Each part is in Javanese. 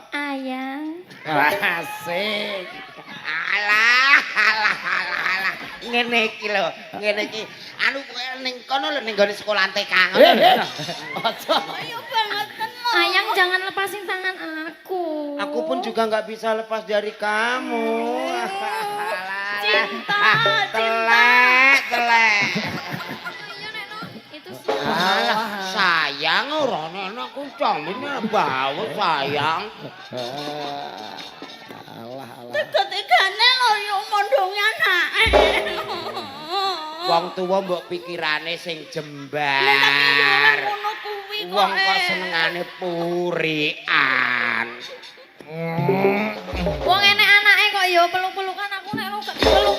Ayang. Asik. Alah, alah, alah, alah. Ngene iki lho, ngene iki. Anu kowe ning kono lho, ning gone sekolah TK ngono Eh, lho. eh. Aja. Ayo bangetan lho. Ayang, jangan lepasin tangan aku. Aku pun juga nggak bisa lepas dari kamu. Cinta, cinta. Telek, telek. Ayo, Neno. Itu sih. Alah, sayang, ora ana aku jamine bau sayang. Alah, alah. Tega-tegane lho yo mondonge anake. Wong tuwa mbok pikirane sing jembar. Lah tapi yo ora ngono kuwi kok. Wong kok senengane purikan. Wong enek anake kok yo peluk-pelukan, aku nek gak peluk.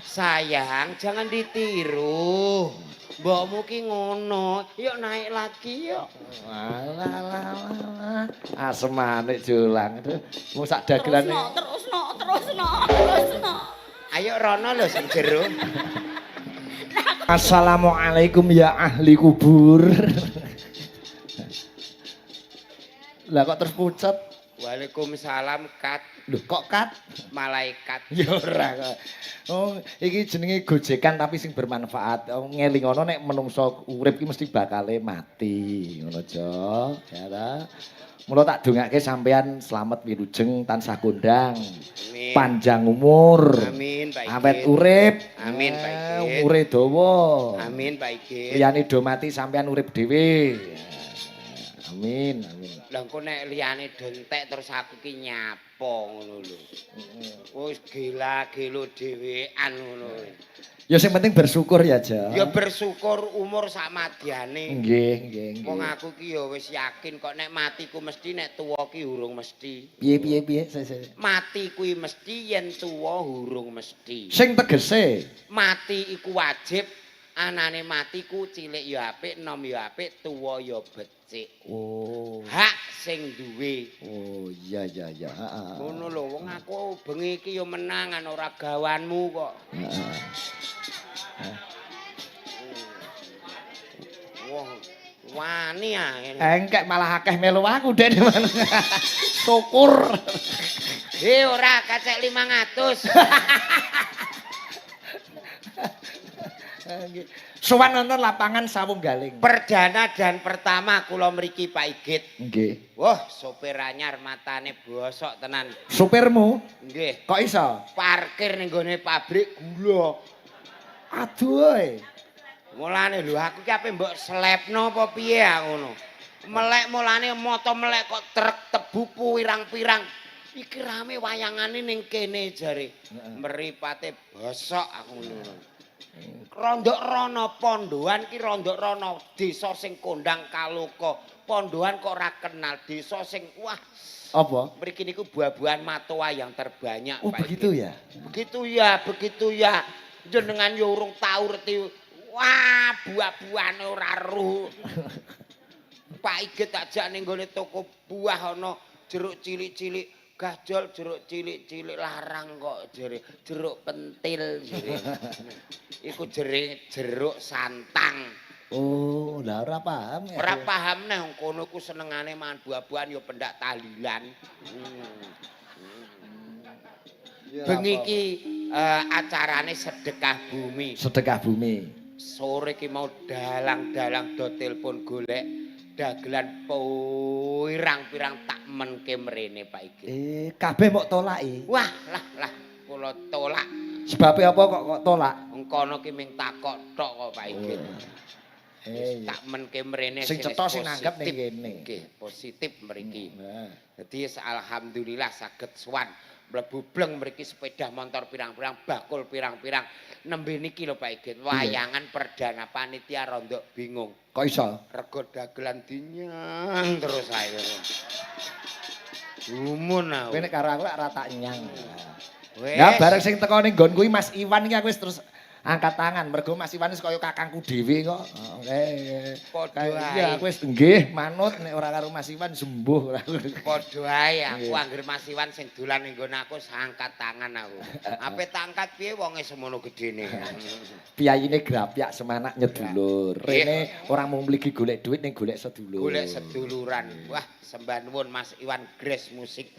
Sayang, jangan ditiru. Mbokmu ki ngono. Yuk, naik lagi yuk. Alah, alah, alah. Asemane Jolang. Aduh, mung sak dagelane. Terusno, terusno, terusno, terusno. Ayo rono lho sing jero. Assalamualaikum ya ahli kubur. Lah kok terus pucet? Waalaikumsalam, Kat. Lho, kok kat? Malaikat. Ya ora kok. Oh, iki jenenge gojekan tapi sing bermanfaat. Oh, ngelingono nek menungso urip ki mesti bakale mati. Ngono, Jo. Ya ta. Mula tak dongake sampean slamet wilujeng, tansah kondang. Amin. Panjang umur. Amin, Pak Igit. Awet urip. Amin, Pak Eh, Igit. Umure dawa. Amin, Pak Igit. Liyane do mati, sampean urip dhewe. Amin, amin. Lah engko nek liyane do entek terus aku ki nyapa ngono lho. Wis gila-gelo dhewean ngono. Ya sing penting bersyukur ya, Jo. Ya bersyukur umur sak madyane. Nggih, nggih, nggih. Wong aku ki ya wis yakin kok nek mati ku mesti, nek tuwa ki urung mesti. Piye, piye, piye? Se, se. Mati kuwi mesti, yen tuwa urung mesti. Sing tegese? Mati iku wajib, anane mati ku cilik ya apik, enom ya apik, tuwa ya becik. Oh. Hak sing duwe. Oh, iya. Heeh. Ngono lho, wong aku bengi iki ya menangan, ora gawanmu kok. Heeh. Wong wani ah ngene. Engkek malah akeh melu aku, Den. Syukur. Eh, ora kacek 500. Nggih. Sowan nonton lapangan Sawung Galing. Perdana dan pertama kula mriki, Pak Igit. Nggih. Wah, sopir anyar matane bosok tenan. Sopirmu? Nggih. Kok iso? Parkir ning gone pabrik gula. Aduh. Oi. Mulane lho, aku ki ape mbok selepno apa piye ah ngono. Melek mulane moto melek kok truk tebu pirang-pirang. Iki rame wayangane ning kene jare. Mripate bosok aku ngono. Rondok rono Pondohan ki, rondok rono desa sing kondang kaloka. Pondohan kok ora kenal desa sing wah. Apa? Mriki niku buah-buahan matoa yang terbanyak, Oh, Pak begitu Igit. ya? Begitu ya, begitu ya. Jenengan yo urung tau reti. Wah, buah-buahane ora ruh. Pak Igit tak jak ning gone toko buah ana jeruk cilik-cilik, gajol jeruk cilik-cilik larang kok jere jeruk pentil jere. Iku jere jeruk santang. Oh, lah ora paham ya. Ora paham neh, wong kono ku senengane mangan buah-buahan yo pendak tahlilan. Ya, Bengi apa-apa. iki acarane sedekah bumi. Sedekah bumi. Sore ki mau dalang-dalang do telepon golek dagelan pirang-pirang, tak menke mrene, Pak Igit. Eh, kabeh mbok tolaki. Wah, lah lah, kula tolak. Sebabe apa kok kok tolak? Wong kono ki ming takok tok kok, Pak Igit. Eh, iya. Tak menke mrene. Sing cetha sing nanggap ning positif. kene. Nggih, positif mriki. Nah. Dadi alhamdulillah saged sowan mlebu bleng mriki, sepeda motor pirang-pirang, bakul pirang-pirang. Nembe niki lho, Pak Igit, wayangan perdana, panitia rondok bingung. Kok iso? Rego dagelan dinyang terus ae. Gumun aku. Kowe nek karo aku lak ora tak nyang. Wes. Ya bareng sing teko ning nggon kuwi Mas Iwan iki aku wis terus Angkat tangan mergo Mas Iwan wis kaya kakangku dhewe kok. Padha Kayak ae. iya aku wis nggih manut nek ora karo Mas Iwan sembuh ora. Padha ae aku anggere Mas Iwan sing dolan ning nggon aku angkat tangan aku. Ape tangkat piye wonge semono gedene. Piyayine grapyak semanak nyedulur. Rene ora mung mligi golek duit ning golek sedulur. Golek seduluran. Wah, sembah nuwun Mas Iwan Grace Musik.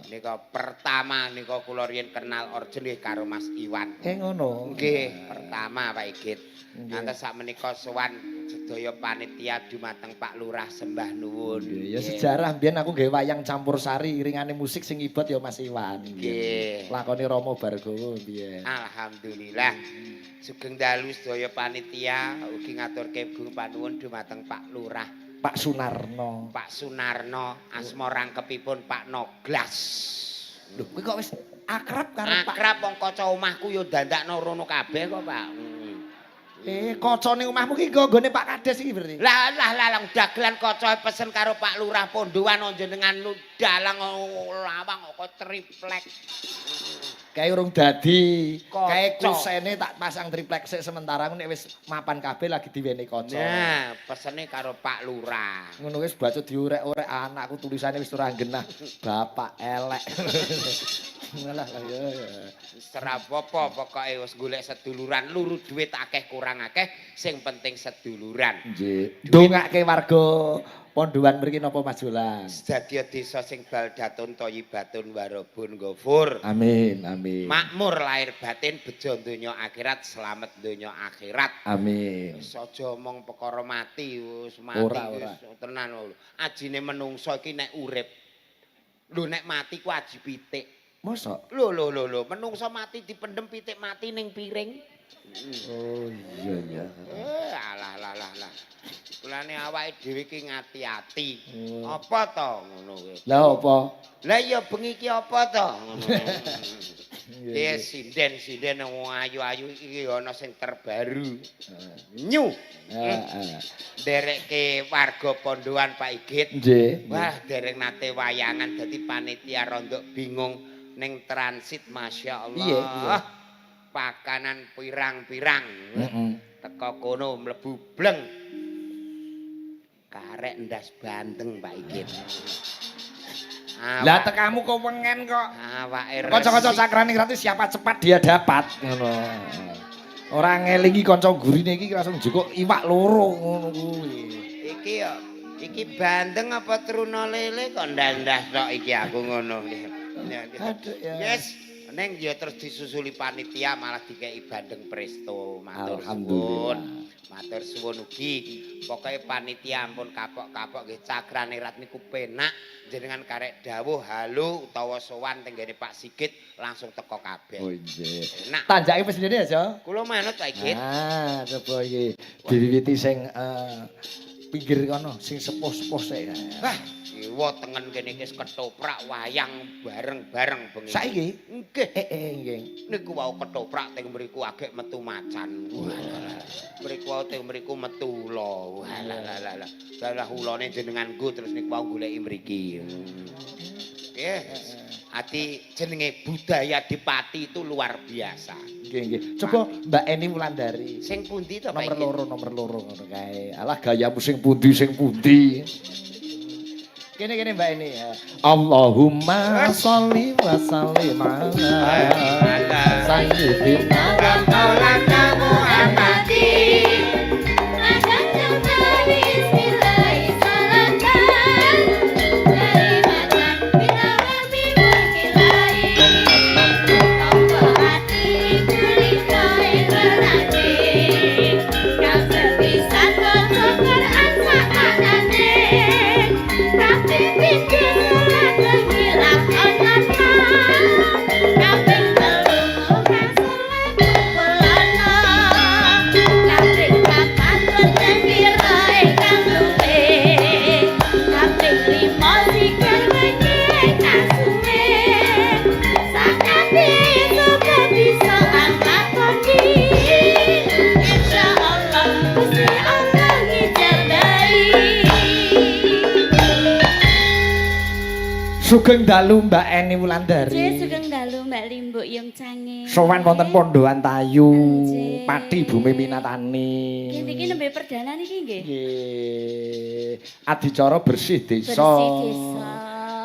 Nika pertama nika kula riyin kenal Orjen nggih karo Mas Iwan. Eh ngono. Nggih, pertama Pak Igit. Nggih. Ngantos sakmenika sowan sedaya panitia dumateng Pak Lurah sembah nuwun. Nggih, ya sejarah mbiyen aku gawe wayang campur sari iringane musik sing ibot ya Mas Iwan. Nggih. Lakone Rama Bargowo mbiyen. Alhamdulillah. Sugeng dalu sedaya panitia ugi ngaturke gung panuwun dumateng Pak Lurah, Pak Sunarno. Pak Sunarno, asma rangkepipun Pak Noglas. Lho, kowe kok wis akrab karo Pak? Akrab wong kaca omahku ya dandakno rono kabeh kok, Pak. Eh, kacane omahmu ki nggone Pak Kades iki berarti. Lah lah lah lah dagelan kaca pesen karo Pak Lurah Pondowan jenengan dalang lawang kok triplek. Kae urung dadi. Kae Kaca. kusene tak pasang triplek sik sementara nek wis mapan kabeh lagi diweni kaca. Nah, pesene karo Pak Lurah. Ngono wis baca diorek-orek anakku tulisane wis ora genah. Bapak elek. Ngalah lah ya. Ya. Wis ora apa-apa pokoke wis golek seduluran, luru duit akeh kurang akeh, sing penting seduluran. Nggih. Ndongake warga Pondowan mriki napa Mas Jolang? Dadi desa sing baldatun thayyibatun warabun ghafur. Amin, amin. Makmur lahir batin, bejo donya akhirat, slamet donya akhirat. Amin. Wis aja omong perkara mati, wis mati Ora, ora. wis tenan lho. Ajine menungso iki nek urip. Lho nek mati ku aji pitik. Mosok? Lho lho lho lho, menungso mati dipendem pitik mati ning piring. Oh iya iya. Eh, alah lah lah lah. Kulane awake dhewe iki ngati-ati. Oh. Apa to ngono kuwi? Lah apa? Lah iya bengi iki apa to ngono. Iya, Iki sinden-sinden wong ayu-ayu iki ana sing terbaru. Nyu. Heeh. Nderekke warga Pondowan Pak Igit. Nggih. Wah, dereng nate wayangan dadi panitia rondok bingung ning transit Masya Allah. Piye, piye? Pakanan pirang-pirang. Heeh. Teko kono mlebu bleng. Karek ndas bandeng Pak Igit. Lah tekamu kok wengen kok. Awake Kanca-kanca resik. Cakraning Ratu siapa cepat dia dapat ngono. Ora ngelingi kanca gurine iki langsung jukuk iwak loro ngono kuwi. Iki yo iki bandeng apa truna lele kok ndas-ndas tok iki aku ngono. Aduh ya. Yes, neng ya terus disusuli panitia malah dikei bandeng presto. Matur Alhamdulillah. suwun. Matur suwun ugi. Pokoke panitia ampun kapok-kapok nggih Cakraning Rat niku penak jenengan karek dawuh halo utawa sowan tenggene Pak Sigit langsung teko kabeh. Oh nggih. Enak. Tanjake presindene ya, Jo? Kula manut Pak Sigit. Ah, coba iki diwiwiti sing pinggir kono, sing sepuh-sepuh sik. Wah, kiwa tengen kene iki wis ketoprak wayang bareng-bareng bengi. Saiki? Nggih. Eh nggih. Niku wau ketoprak teng mriku agek metu macan. Walah. Mriku wau teng mriku metu ula. Walah lah lah lah. Dalah ulane jenengan nggo terus niku wau goleki mriki. Nggih. Ati jenenge budaya di Pati itu luar biasa. Nggih nggih. Coba Mbak Eni Wulandari. Sing pundi to Pak? Nomor Iki? loro, nomor loro ngono kae. Alah gayamu sing pundi sing pundi. Kene kene Mbak Eni ya. Allahumma sholli wa sallim ala sayyidina wa Maulana Muhammadin. Akan bismillah salatan kalimatan bitawami mulkilahi tombo ati kulino berarti kasepisan maca Quran sakmaknane kaping pindho salat ngilakonana kaping telu ora salat kulana. Sugeng dalu Mbak Eni Wulandari. Nggih, sugeng dalu Mbak Limbuk Yung Cange. Sowan wonten Pondohan Tayu, Nggih. Pati Bumi Minatani. Nggih, niki nembe perdana niki nggih. Nggih. Adicara bersih desa. Bersih desa.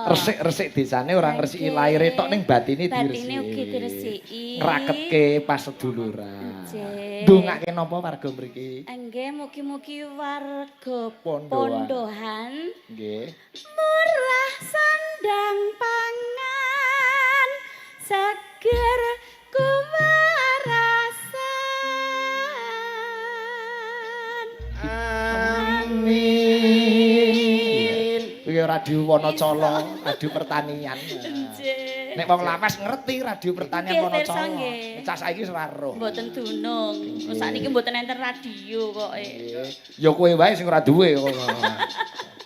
Resik-resik desane ora ngresiki laire tok ning batine diresiki. Batine ugi diresiki. Ngraketke paseduluran. Nggih. Ndongake napa warga mriki? Nggih, mugi-mugi warga Pondohan. Pondohan Nggih. murah sandang pangan, seger kuwarasan. Amin. Iki radio Wonocolo, radio pertanian. Nggih. Nek wong lawas ngerti radio pertanian Nggih, pirsa Wonocolo. nggih. Cah saiki wis ora roh. Mboten dunung. Sakniki mboten enten radio kok. Nggih. Ya kowe wae sing ora duwe kok.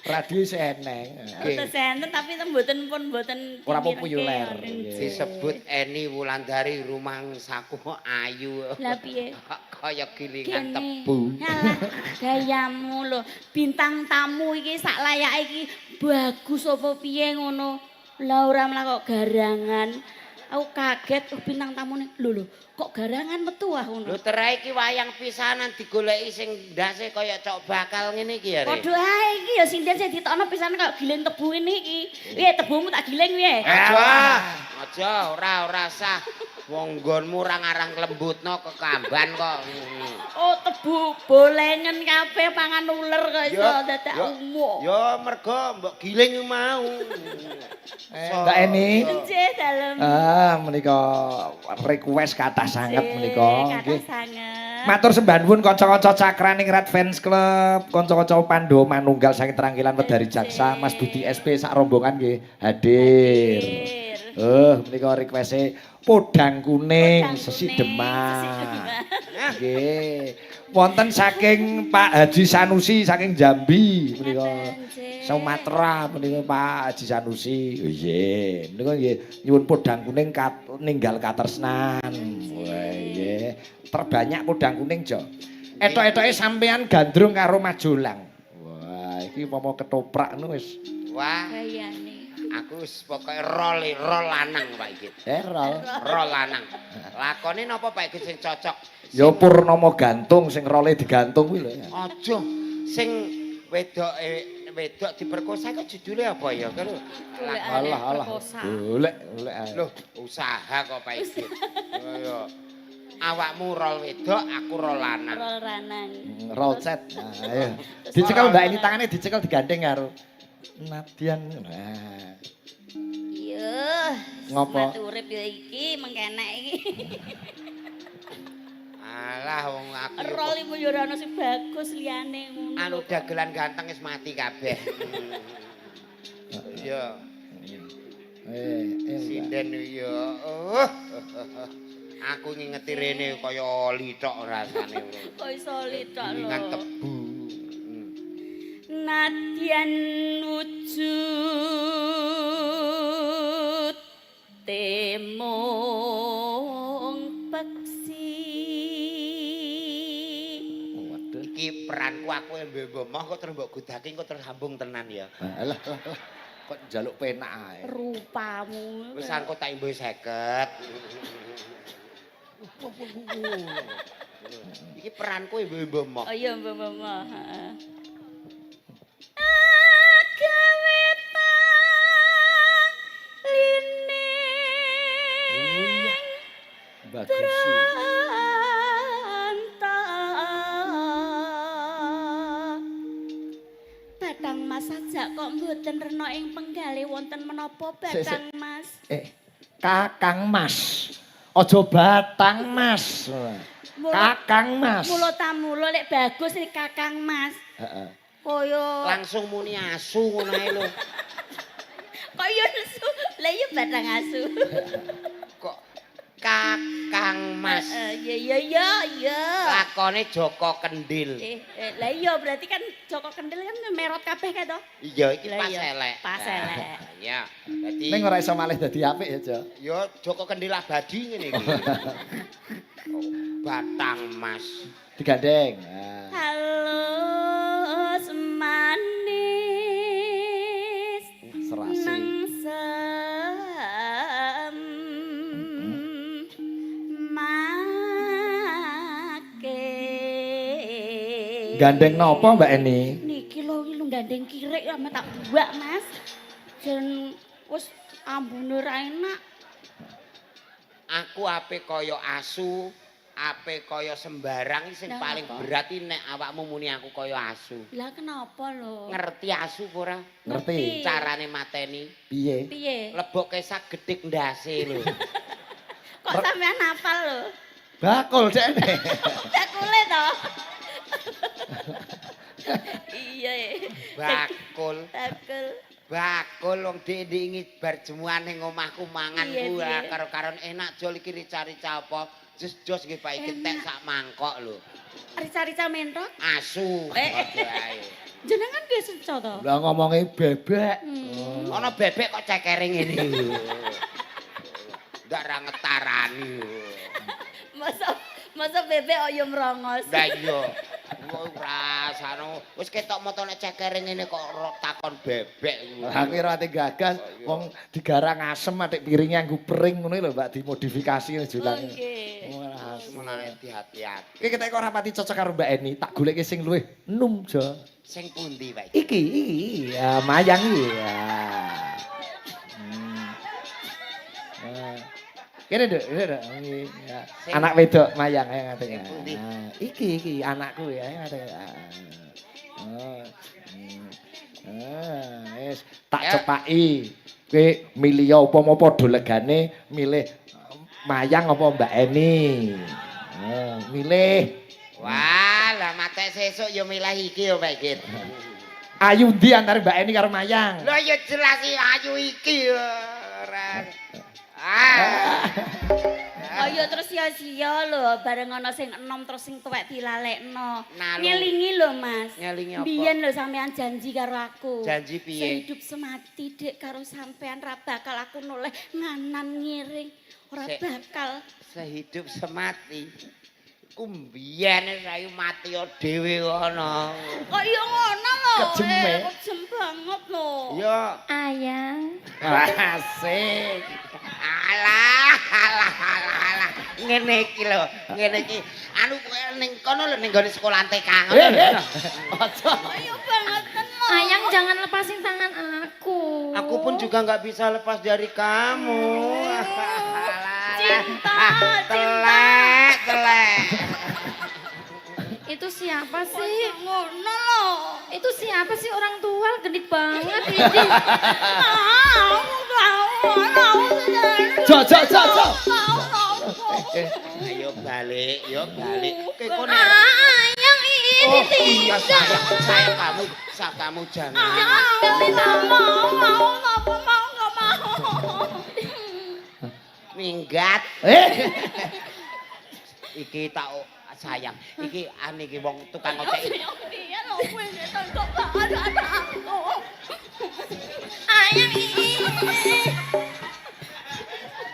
Radio isih eneng. Mboten enten tapi mboten pun mboten Ora populer. Nggih. Disebut Eni Wulandari rumangsaku ayu. Lah piye? Kaya gilingan Kene. tebu. Alah, gayamu lho. Bintang tamu iki sak layake iki bagus apa piye ngono. Lah ora malah kok garangan. Aku kaget, oh, bintang tamune. Lho lho, kok garangan metu ah ngono. Lho terae iki wayang pisanan digoleki sing ndase kaya cok bakal ngene iki ya, Re. Padha ae iki ya sinden sing ditokno pisan kok giling tebu ini iki. Piye tebumu tak giling piye? Aja, aja ora ora sah. Wong nggonmu ora ngarang lembutno kekamban kok. Oh, tebu bolengen kabeh pangan uler kok iso dadak umuk. Ya mergo mbok giling mau. Mbak Eni. Nggih, dalem. Ah, menika request kathah sanget menika. Kathah Nggih. sanget. Matur sembah nuwun kanca-kanca Cakraningrat Fans Club, kanca-kanca Pandhawa Manunggal saking Trangkilan Wedari Jaksa, Mas Budi SP sak rombongan nggih hadir. Hadir. Menika requeste Podang Kuning, Podang Sesi Kuning, Demak. Sesi Demak. Nggih. Wonten saking Pak Haji Sanusi saking Jambi menika. Ngaten, nggih. Sumatera menika Pak Haji Sanusi. Oh nggih, menika nggih nyuwun Podang Kuning ninggal katresnan. Wah nggih. Terbanyak Podang Kuning, Jo. Etok-etoke sampean gandrung karo Majolang. Wah, iki umpama ketoprak ngono wis Wah, Gayane. aku wis pokoke rol rol lanang Pak iki. erol. Rol lanang. Lakone napa Pak iki sing cocok? Ya Purnomo gantung sing role digantung kuwi lho ya. Aja sing wedoke wedok diperkosa kok judule apa ya? Kan Alah alah. Golek golek ae. Loh, usaha kok Pak iki. Ayo. Awakmu rol wedok, aku rol lanang. Rol lanang. Roll set. Nah, ayo. Dicekel Mbak ini tangannya dicekel digandeng karo Nadian. Nah. Iya. Ngopo? Semat urip ya iki mengkenek iki. Alah wong aku yo Rol iku ya ora ono sing bagus liyane ngono. Anu dagelan ganteng wis mati kabeh. Iya, Eh. Sinden yo. Oh. Aku ngingeti rene kaya oli tok rasane. Kok iso litok lho. Gilingan tebu. Nadyan wujud temung peksi. Waduh. Iki peranku aku mbok moh kok terus mbok godake kok terus sambung tenan ya. Alah alah alah. Kok njaluk penak ae. Rupamu. Wis angko tak imbuh 50. Iki peranku imbuh-imbuh moh. Oh iya mbak mbak mbak. Heeh. Agawe lining Bagus. Branta. Batang Mas ajak kok mboten rena ing penggalih wonten menapa Sik, sik. Batang Mas? Kakang Mas. Aja Batang Mas. Kakang Mas. Mula tamula lek bagus iki Kakang Mas. Heeh. Kaya Langsung muni asu ngono ae lho. kaya nesu. Lah iya Batang asu. Kok Kakang Mas. Heeh, iya iya iya iya. Lakone Joko Kendil. Lah iya berarti kan Joko Kendil kan merot kabeh kae to? Iya iki Lah pas iya, elek. pas elek. Iya. Dadi Ning ora iso malih dadi apik ya, Jo. ya Joko Kendil abadi ngene iki. Oh, Batang Mas. Digandeng. Nah. Halus manis Serasi. nang Gandeng napa, Mbak Eni? Niki lho, iki lho gandeng kirik ame tak buak, Mas. Jen wis ambune ra enak. Aku ape kaya asu, ape kaya sembarang, sing Lah, paling apa? berat iki nek awakmu muni aku kaya asu. Lah kenapa lho? Ngerti asu apa ora? Ngerti. Carane mateni? Piye? Piye? Lebokke sak gedhik ndase lho. Kok sampean hafal lho? Bakul dekne. Bakule to. Iya. Bakul. Bakul. Bakul wong dik-dik bar jemuan ning omahku mangan Piye, kuwi piye? karo-karon enak jol iki rica-rica apa. Jos jos nggih Pak, iki tek sak mangkok lho. Rica-rica mentok. Asu. Eh. Padha ae. Jenengan piye seco to? Lah ngomongi bebek. Ana bebek kok cekere ngene. Ndak ra ngetarani. Masa masa bebek kok yo mrongos. Lah iya. Kok rasane wis ketok motone cekere ngene kok takon bebek. Aku ora ate gagas wong digarang asem atik piringe nganggo pring ngono lho, Mbak, dimodifikasi julang. Oke. Wah, asem. Mulane hati-hati. Iki ketek kok ora pati cocok karo Mbak Eni, tak goleke sing luwih enom, Jo. Sing pundi, Pak? Iki, iki, ya, mayang iki. Ya. Ah. Kene, Nduk, kene, Nduk. Iki, ya. Anak wedok mayang ayo ngadeg. Sing pundi? Ah, iki iki anakku ya, ayo ngadeg. Ah. Oh. Ah, wis tak cepaki. Kowe milih upama padha legane milih mayang apa Mbak Eni? Ah, milih. Wah, lah matek sesuk ya milih iki ya, Pak Git. Ayu ndi antara Mbak Eni karo Mayang? Lah ya jelas iki ayu iki ora. Ah. Kaya terus sia-sia lho, bareng ana sing enom terus sing tuwek dilalekno. Nalu. Ngelingi lho, Mas. Ngelingi apa? Biyen lho sampean janji karo aku. Janji piye? Sehidup semati, Dek, karo sampean ra bakal aku noleh nganan ngiring. Ora Sik. bakal. Sehidup semati. Ku mbiyen sayu mati dhewe kono. Kok iya ngono lho? Kejem, eh. Kejem banget lho. Ya. Ayang. Asik. Alah, alah, alah, alah. Ngene iki lho, ngene iki. Anu kowe ning kono lho, ning gone sekolah TK ngono Eh, lho. eh. Aja. Kok iya banget lho. Ayang jangan lepasin tangan aku. Aku pun juga nggak bisa lepas dari kamu. Alah. Cinta, Ah, cinta. Telek, telek. Itu siapa Kok sih? iya ngono lho. Itu siapa sih, orang tua genit banget ini. Mau, mau, mau. Jo, jo, jo, jo. Mau, mau. Eh, Ayo balik, yo balik. Kowe kono. Ayang ini Oh iya sayang, sayang kamu, sayang kamu jangan. Mau, mau, mau, mau, mau, nggak mau. Minggat. Eh. Iki tak sayang. Iki ane iki wong tukang ojek. Iya lho, kowe ngeton kok ada aku. Ayang ini.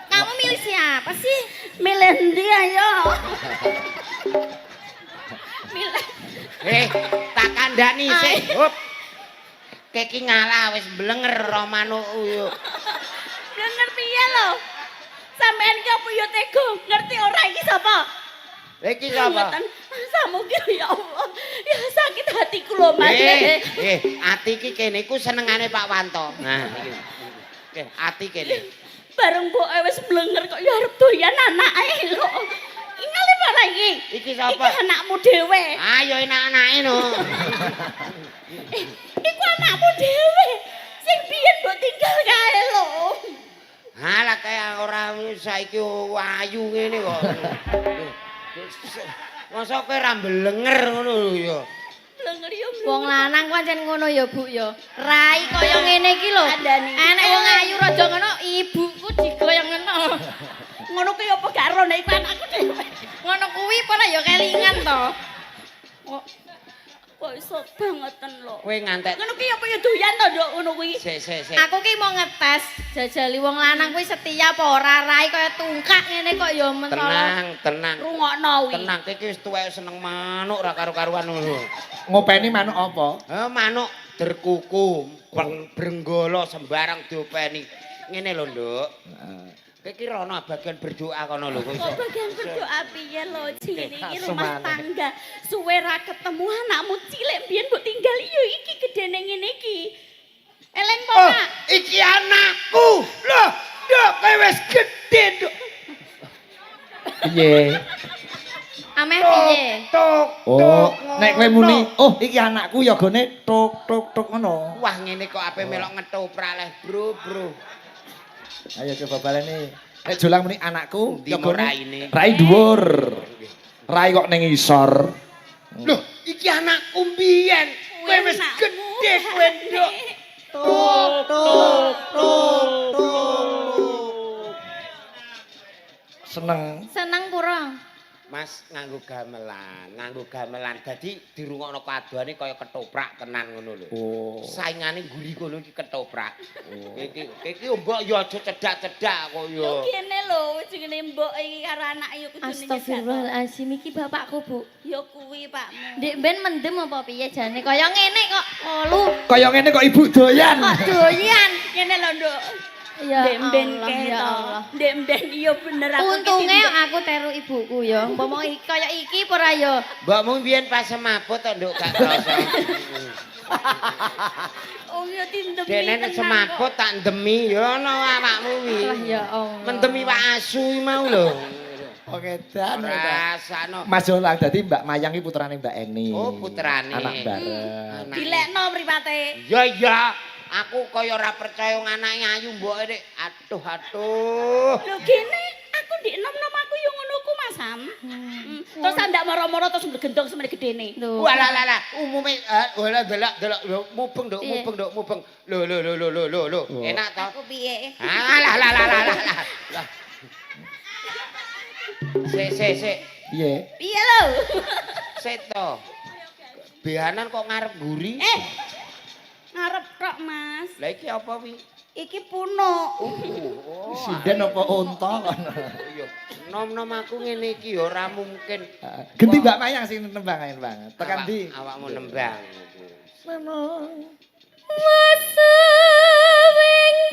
Kamu milih siapa sih? Milih ndi ayo? Milih. Eh, tak kandhani sik. Hup. Keki ngalah wis blenger ro manuk yo. Blenger piye lho? Sampean ki apa ya tega? Ngerti ora iki sapa? Iki sapa? Mboten. Masamu ki ya Allah. Ya sakit hatiku lho, Mas. Eh, eh, ati iki kene iku senengane Pak Wanto. Nah, iki. Eh, ati kene. Bareng mboke wis blenger kok ya arep doyan anake lho. Ngali ora iki? Iki sapa? Iki anakmu dhewe. Ayo enak-anake no. Eh, iku anakmu dhewe. Sing biyen mbok tinggal kae lho. Halah kaya ora saiki ayu ngene kok. Masa kowe ra mblenger ngono lho ya. Blenger ya blenger. Wong lanang pancen ngono ya, Bu ya. Rai kaya ngene iki lho. Kandhani. Enek wong ayu raja ngono, ibuku digoyang ngono. Ngono kuwi apa gak ero nek iku anakku dhewe. Ngono kuwi ora ya kelingan to. Kok kok iso bangeten lho. Kowe ngantek Ngono kuwi apa ya doyan to, Nduk, ngono kuwi? sik sik sik. Aku ki mau ngetes jajali wong lanang kuwi setia apa ora, rai kaya tungkak ngene kok ya mentolo. Tenang, tenang. Rungokno kuwi. Tenang, kowe iki wis tuwek seneng manuk ra karu-karuan ngono. Ngopeni manuk apa? Eh, manuk derkuku, brenggala sembarang diopeni. Ngene lho, Nduk. Heeh. Kowe ki rono bagian berdoa kono lho kok iso. Kok bagian berdoa piye lho jenenge iki rumah Semane. tangga. Suwe ra ketemu anakmu cilik mbiyen mbok tinggal yo iki gedene ngene iki. Eleng po, Oh, Pak? iki anakku. Loh, nduk kowe wis gedhe, nduk. Piye? Ameh piye? Tok, Oh, tok, nek kowe muni, "Oh, iki anakku ya gone tok tok tok ngono." Wah, ngene kok ape melok ngetoprak leh, Bro, Bro. Ayo coba baleni. Nek Jolang muni anakku, Endi ya mau gone raine? Rai dhuwur. Rai kok ning isor. Loh, iki anakku mbiyen. Kowe wis Anakmu. gedhe kowe, nduk. Tok, tok, tok, tok. Seneng. Seneng pura. Mas nganggo gamelan, nganggo gamelan. Dadi dirungokno kadohane kaya ketoprak tenan ngono lho. Oh. Saingane mburi kono iki ketoprak. Iki iki mbok ya aja cedak-cedak kok ya. Lho kene lho jenenge mbok iki karo anake ya kudune nyedak. Astagfirullahalazim iki bapakku, Bu. Ya kuwi pakmu. Ndek ben mendem apa piye jane kaya ngene kok olu. Kaya ngene kok ibu doyan. Kok doyan. Ngene lho, Nduk. Ya Ndek mben Allah, kae ya to. Allah. Ndek mben iya bener aku iki Untunge aku teru ibuku ya. Umpama iki kaya iki apa ora ya? Mbokmu mbiyen pas semaput to nduk gak krasa. Oh ya dindemi. Dene nek semaput tak ndemi ya ana awakmu kuwi. Lah ya Allah. Mendemi Pak Asu iki mau lho. Oke, dan. Rasano. Mas Jolang dadi Mbak Mayang iki putrane Mbak Eni. Oh, putrane. Anak bareng. Anak. Dilekno mripate. Ya ya, aku kaya ora percaya anake ayu mboke nek aduh aduh. Lho gene aku ndek nom-nom aku yo ngono ku Mas Sam. Hmm. Terus ndak moro-moro terus mlegendong semene gedene. Lho. Walah lah lah, umume walah delok delok lho mubeng nduk Piye? mubeng nduk mubeng. Lho lho lho lho lho lho lho. Oh. Enak to? Aku piye? Ah lah lah lah lah lah lah. Sik sik sik. Piye? Piye lho? Sik to. Behanan kok ngarep mburi? Eh. Ngarep tok Mas. Lah iki apa wi? Iki punuk. Oh, Sinden apa unta kono. iya. Nom-nom aku ngene iki ya ora mungkin. Genti Mbak Mayang sing nembang ae banget. Tekan Awak- ndi? Awakmu nembang.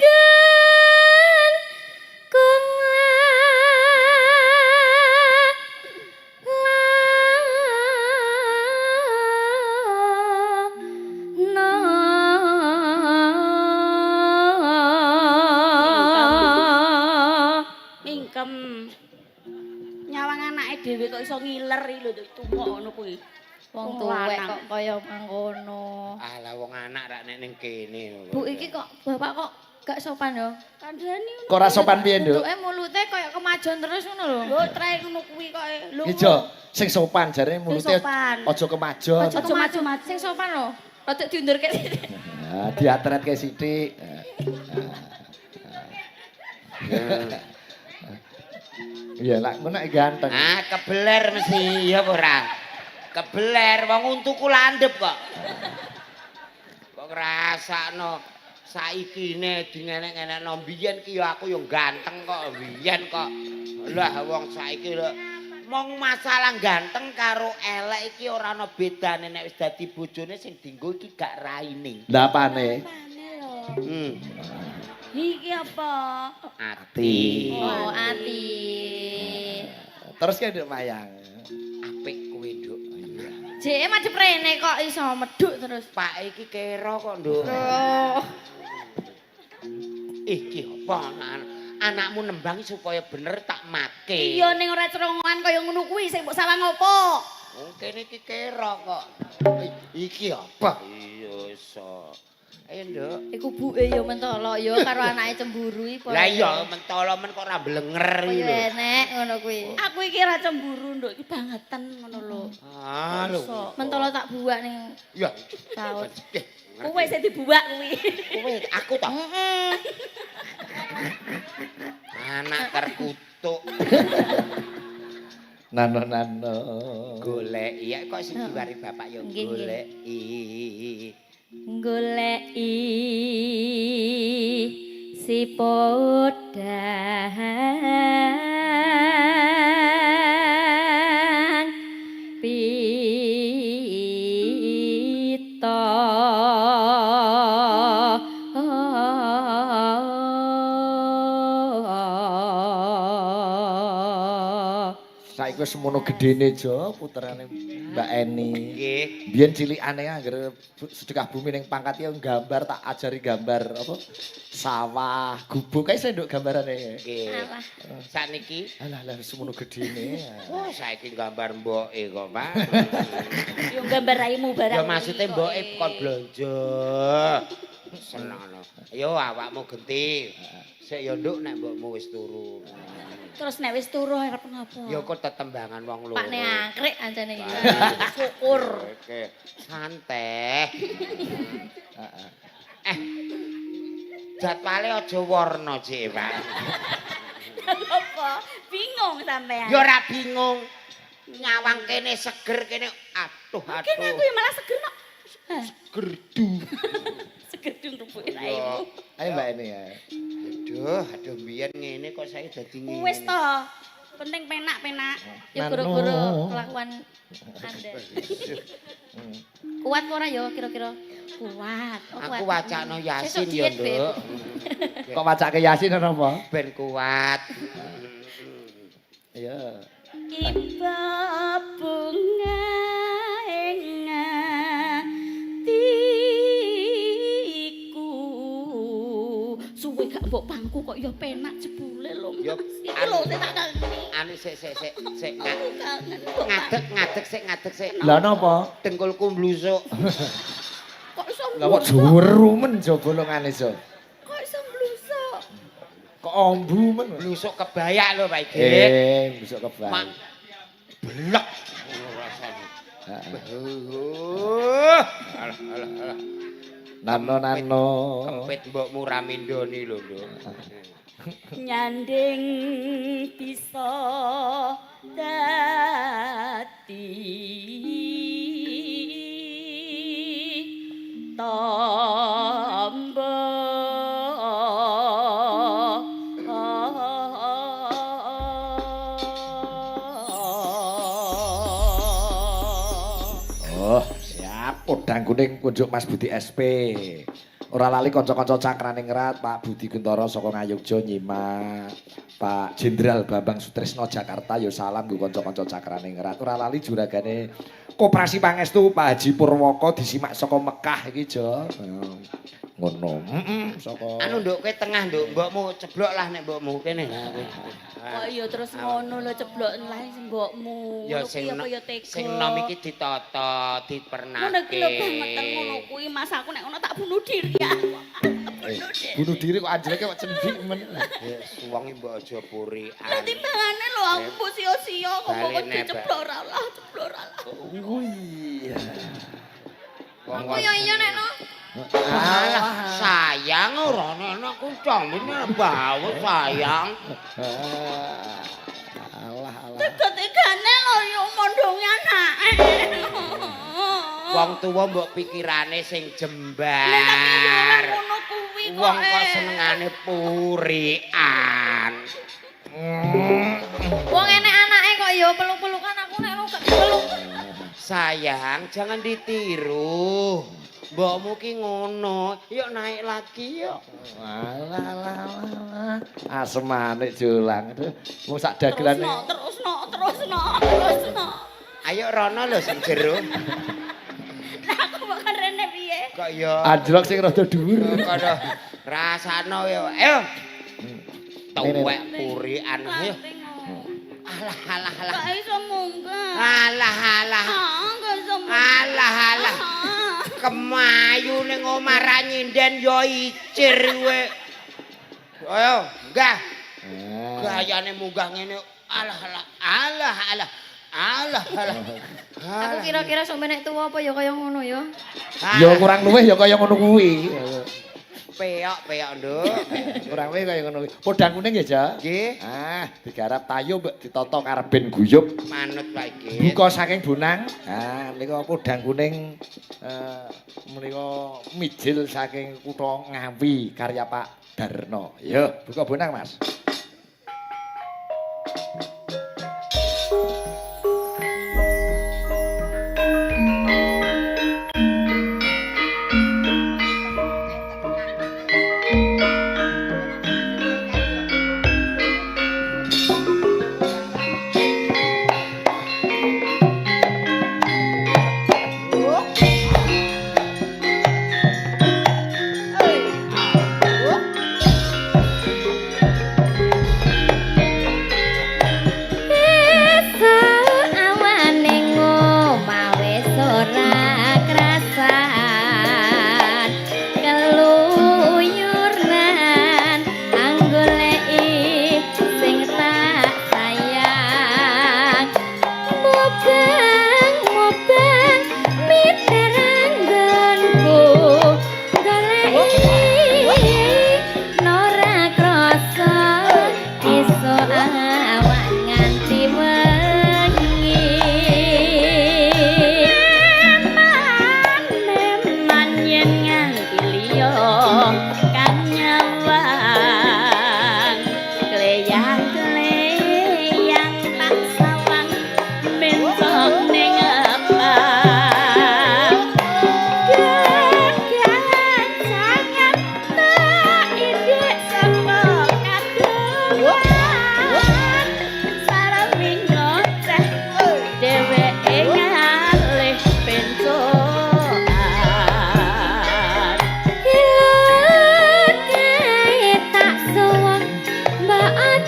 Wasuwenggan kung Mingkem. Nyawang anake dhewe kok iso ngiler iki lho tuwa ngono kuwi. Wong tuwek kok kaya mangkono. Alah wong anak rak nek ning kene. Bu iki kok bapak kok gak sopan yo. Kandhane Kok ora sopan piye, Nduk? Bentuke mulute kaya kemajuan terus ngono lho. lho trae ngono kuwi kok. Lho. Iki Jo, sing sopan jarene mulute sopan. aja kemajon. Aja kemaju-maju. Sing sopan lho. Rada diundurke sithik. Nah, diatretke sithik. Iya, lak ngono nek ganteng. Ah, kebeler mesti ya apa ora? Kebeler wong untuku landhep kok. Kok ngrasakno saikine dingenek-ngenekno mbiyen ki ya aku ya ganteng kok mbiyen kok. Lah wong saiki lho mong masalah ganteng karo elek iki ora ana bedane nek wis dadi bojone sing dienggo iki gak raine. Lah apane? Apane lho? Hmm. Iki apa? Ati. Oh, ati. Terus ki Nduk Mayang. Apik kowe, Nduk. Jeke madhep rene kok iso medhuk terus. Pak iki kero kok, Nduk. Oh. Iki apa anakmu nembang supaya bener tak make. Iya ning ora cerongoan kaya ngono kuwi sing mbok sawang opo? Wong kene iki kero kok. Iki apa? Iya iso. Ayo, Nduk. Iku buke ya mentolo ya karo anake cemburu iki. Lah iya mentolo men kok ora blenger iki Kaya lho. enek ngono kuwi. Aku iki ora cemburu, Nduk, iki bangetan ngono lho. Ah lho. Mentolo tak buak ning Ya. saut. Eh, Kowe sing dibuak kuwi. Kowe aku ta. Heeh. Anak terkutuk. Nano nano. Golek iya kok sing diwari bapak ya Nggih, nggih. goleki. Goleki si podang pita Saiki wis semono gedene Jo puterane Mbak Eni. Nggih. Biyen cilikane anggere sedekah bumi ning pangkat ya gambar tak ajari gambar apa sawah, gubuk kae sendok gambarane. Nggih. Alah. Sakniki Alah lah semono gedene. oh saiki gambar mboke kok, Pak. Yo gambar raimu barang. Ya maksude kuwi kok, mboke eh. kon blonjo. Senengno. Yo awakmu genti. Sik yo nduk nek mbokmu wis turu. Terus nek wis turu arep ngopo? Ya kok tetembangan wong loro. Pakne angkrik ancene iki. Syukur. Oke, santai. Eh. Jadwale aja warna cik, Pak. Apa? Bingung sampean. Ya ora bingung. Nyawang kene seger kene aduh Kene aku aduh. ya malah seger no. Hah, Gerdu. Seger dung rupuke Ya. raimu. Ayo Mbak Eni ya. Aduh, aduh biyen ngene kok saiki dadi ngene. Wis to. Penting penak-penak. Ya goro-goro kelakuan Anda. Kuat apa ora ya kira-kira? Kuat. Oh, Aku wacakno Yasin Sesuk ya, diet, Beb. Nduk. Kok wacake Yasin ana apa? Ben kuat. Iya. Iba bunga ing atiku. Suwe gak mbok pangku kok ya penak jebule lho. Ya, Mas. Iki lho sing tak kangeni. Anu sik sik sik sik Aku kangen mbok ngadeg ngadeg sik ngadeg sik. Lah napa? Dengkulku mblusuk. Kok iso Lah kok mblusuk? jeru men Jo bolongane Jo. Kok iso mblusuk? Kok ombu men. Blusuk kebayak lho Pak Igit. Eh, besok kebal. Mak blek ngono rasane. Heeh. Alah alah alah. Nano nano. Kempit mbokmu ramindoni lho, Nduk. Nyanding bisa dadi tombo. Oh, siap. Podang kuning kunjuk Mas Budi SP. Ora lali kanca-kanca Cakraningrat, Pak Budi Guntoro saka Ngayogya nyimak. Pak Jenderal Bambang Sutrisno Jakarta ya salam nggo kanca-kanca Cakraningrat. Ora lali juragane Koperasi Pangestu Pak Haji Purwoko disimak saka Mekah iki, Jo. Ngono. Heeh, saka Anu Nduk, kowe tengah Nduk, mbokmu ceblok lah nek mbokmu kene. Nah, kowe. Kok ya terus ngono lho ceblok lah mbokmu. Ya Ngono sing kuwi apa ya tega. sing nom iki ditata, dipernake. Ngono iki lho bangetan ngono kuwi Mas aku nek ngono tak bunuh diri aku. Eh, bunuh diri kok anjleke kok cendik men. Ya suwongi mbok aja purikan. Lah timbangane lho aku mbok sia-sia kok kok Baline, Mbak. diceblok ora lah, ceblok ora lah. Wih. Wong Aku ya iya nek no. Alah, sayang ora ana aku cambine bau sayang. Alah alah. Tega-tegane lho yo mondonge anake. Wong tuwa mbok pikirane sing Lah tapi yo ora jembar. ngono kuwi kok. Wong kok eh. senengane purikan. Wong enek anake kok ya peluk-pelukan aku nek no gak peluk. Sayang, jangan ditiru. Mbokmu ki ngono. Yuk naik lagi yuk. Alah alah alah. Asemane jolang. Aduh, wong sak Terus dagelane. no, terus no, terus no, terus no. Ayo rono lho sing jero. Lah aku bakal rene piye? Kok ya Anjlok sing rada dhuwur. kono rasano yo. Ayo. Tuwek purikan. Ayo. Lanting, oh. Alah alah alah. Gak iso munggah. Alah alah. Ah, gak iso munggah. Alah alah. Ah. Kemayu ning omah ra nyinden yo icir kowe. Ayo, munggah. Ah. Gayane munggah ngene. Alah alah alah alah. Alah alah. Aku kira-kira sok nek tuwa apa ya kaya ngono ya. Ya kurang luwih ya kaya ngono kuwi. Peyok peyok, Nduk. Kurang luwih kaya ngono kuwi. Podang kuning ya, Jo? Nggih. Ah, digarap tayo mbok ditata karben guyub. Manut Pak iki. Buka saking bonang. Ah, menika podang kuning menika mijil saking kutha Ngawi karya Pak Darno. Yo, buka bonang, Mas.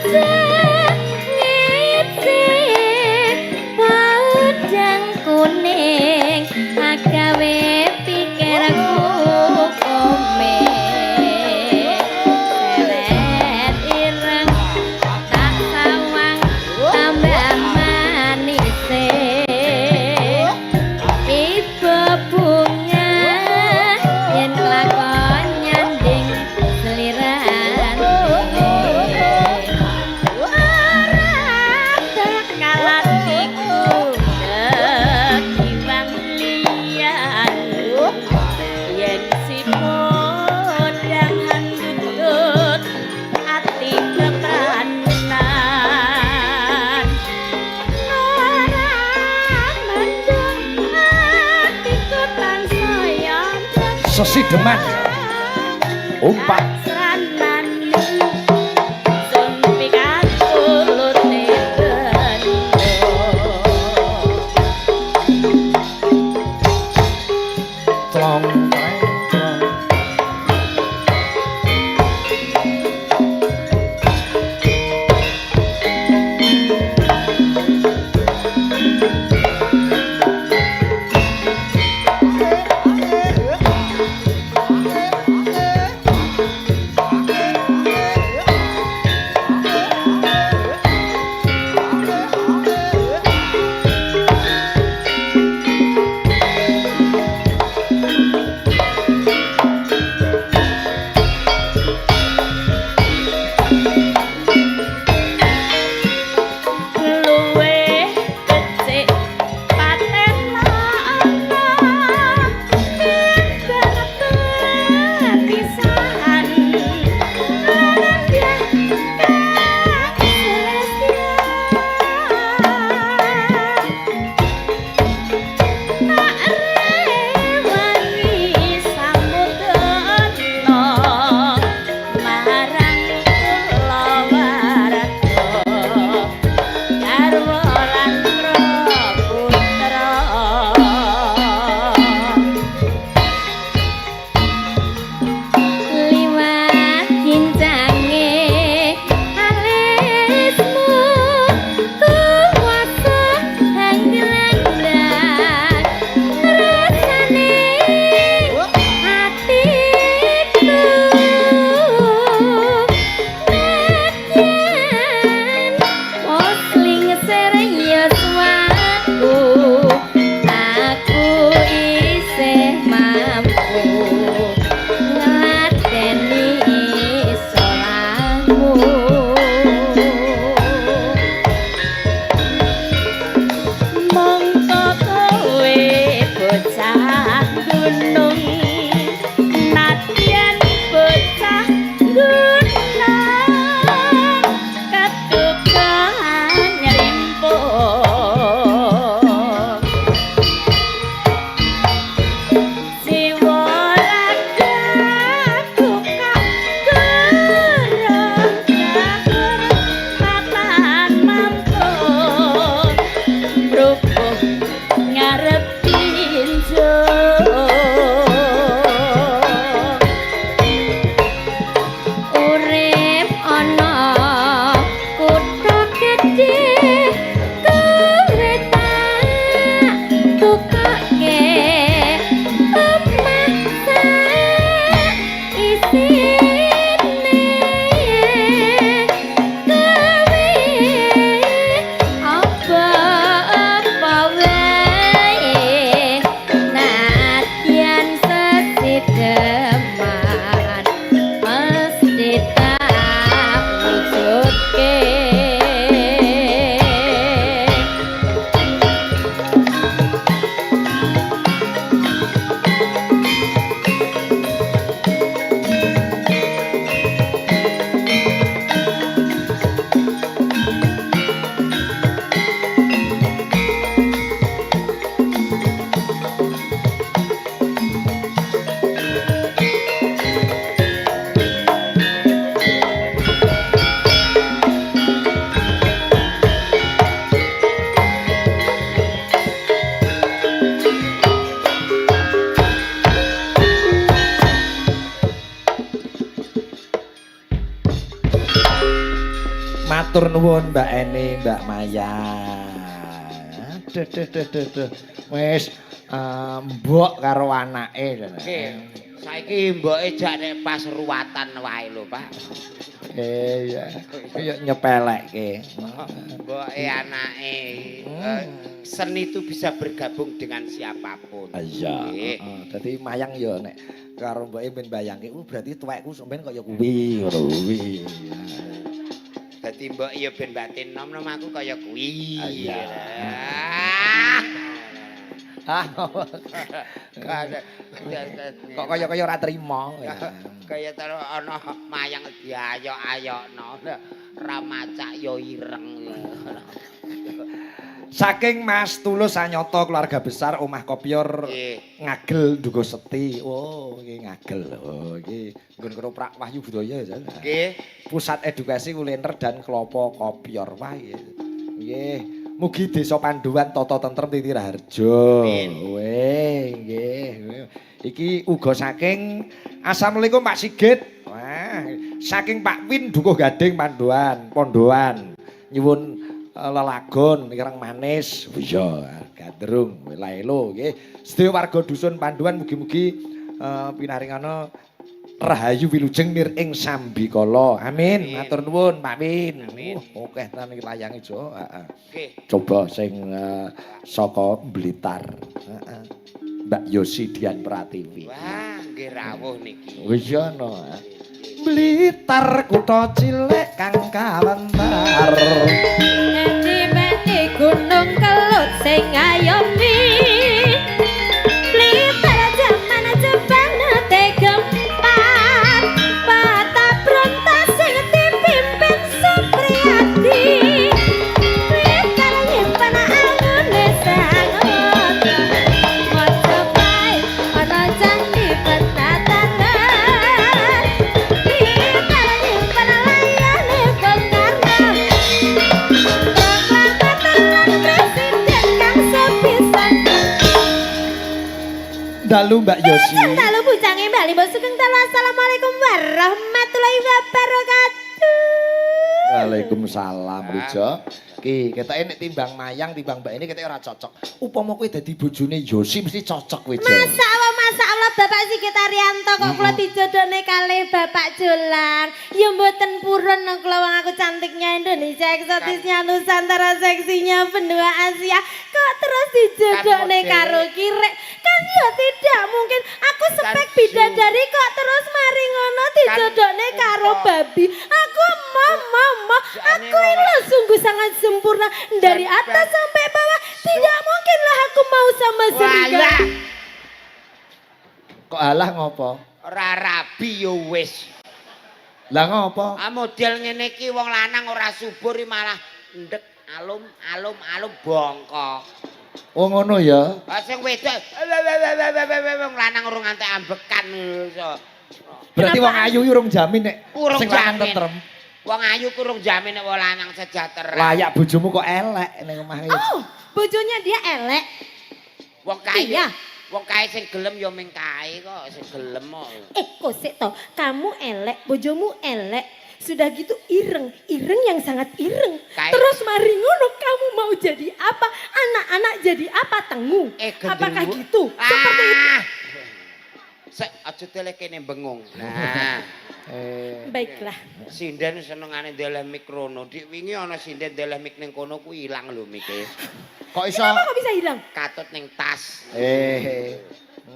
Ngece podang kuning agawe pikirku kome seret ireng tak sawang tambah manise ibu bunga yen kelakon nyanding seliran. Ora bakal atiku kekiwang liyan yen si podang handutut ati kepranan. Ora mendung atiku tansaya. Sesideman. Umpak. Sun pikatulute bendo. Tlong treng tlong. Matur nuwun Mbak Eni, Mbak Maya. Duh, duh, duh, duh, duh. Wis mbok karo anake. Nggih. Saiki mboke jak nek pas ruwatan wae lho, Pak. Eh ya, ya nyepelekke. Mboke anake. Seni itu bisa bergabung dengan siapapun. Iya. Nggih. Heeh. Dadi mayang ya nek karo mboke ben bayangke, berarti tuwekku sampean kaya kuwi ngono kuwi. Dadi mbok ya ben batin nom-nom aku kaya kuwi. Iya. Ah. Ah, kok kaya-kaya ora trimo. Kaya terus ana mayang diayok-ayokno. Ra macak ya ireng. Saking Mas Tulus Sanyoto, keluarga besar Omah Kopyor Ngagel Dugo Seti. Oh, iki Ngagel. Oh, iki nggon ketoprak Wahyu Budaya ya. Nggih. Pusat edukasi kuliner dan klopo kopyor. Wah, iki. Nggih. Mugi Desa Panduan tata tentrem titi raharjo. Amin. Weh, nggih. Iki uga saking Assalamualaikum Pak Sigit. Wah, saking Pak Win Dukuh Gading Panduan, Pondoan. Nyuwun lelagon ireng manis. Iya, gandrung laelo nggih. Sedaya warga dusun Panduan mugi-mugi pinaringana rahayu wilujeng nir ing sambikala. Amin. Amin. Matur nuwun Pak Win. Amin. Akeh tenan iki layange, Jo. Heeh. Nggih. Coba sing saka Blitar. Heeh. Mbak Yosi Dian Pratiwi. Wah, nggih rawuh niki. Oh iya no. Blitar kutha cilik kang kawentar. Endi gunung Kelut sing ngayomi. Blitar jaman Jepang nate gempar. Patah sing dipimpin Supriyadi. Blitar nyimpen angune sangot. Majapahit ana candi Penataran. Blitar nyimpen layane Bung Karno. Proklamatan presiden kang sepisan. Dalu Mbak Yosi. Dalu bujange Mbak Limbo sugeng dalu, assalamualaikum warahmatullahi wabarakatuh. Waalaikumsalam Rujo. Ki, ketoke nek timbang mayang timbang Mbak ini ketoke ora cocok. Upama kowe dadi bojone Yosi mesti cocok kowe, Jo. Masa Allah, masa Allah, Bapak Sigit Arianto kok kula dijodone kalih Bapak Jolang. Ya mboten purun nang kula, wong aku cantiknya Indonesia, eksotisnya Nusantara, seksinya benua Asia. Kok terus dijodone Kan model. Karo kirek? Kan ya tidak mungkin. Aku spek Kan bidadari kok terus mari ngono dijodone karo babi. Aku mau mau mau. Jane Aku ini loh sungguh sangat sempurna dari atas sampai bawah. Tidak mungkinlah aku mau sama serigala. Walah, Kok alah ngopo? Ora rabi yo wis. Lah ngopo? Ah, model ngene iki wong lanang ora subur iki malah ndek alum alum alum bongko. Oh ngono ya. Ah, sing wedok wong lanang urung ngantek ambekan iso. Berarti Kenapa? wong ayu urung jamin nek Urung sing lanang jamin. tentrem. Wong ayu ku urung jamin nek wong lanang sejahtera. Layak bojomu kok elek ning omah iki. Oh, bojonya dia elek. Wong kae. Iya. Wong kae sing gelem ya ming kae kok sing gelem kok. Eh, kosek toh, kamu elek, bojomu elek. Sudah gitu ireng, ireng yang sangat ireng. Kayak- Terus mari ngono kamu mau jadi apa? Anak-anak jadi apa? Tengu. Eh, gendruwo. Apakah gitu? Seperti itu. Ah. Sek aja deleh kene bengung. Nah, Eh, Baiklah. Sinden senengane ndeleh mik rono. Dik wingi ana sinden ndeleh mik ning kono kuwi ilang lho mike. Kok iso? Kenapa kok bisa hilang? Katut ning tas. Eh,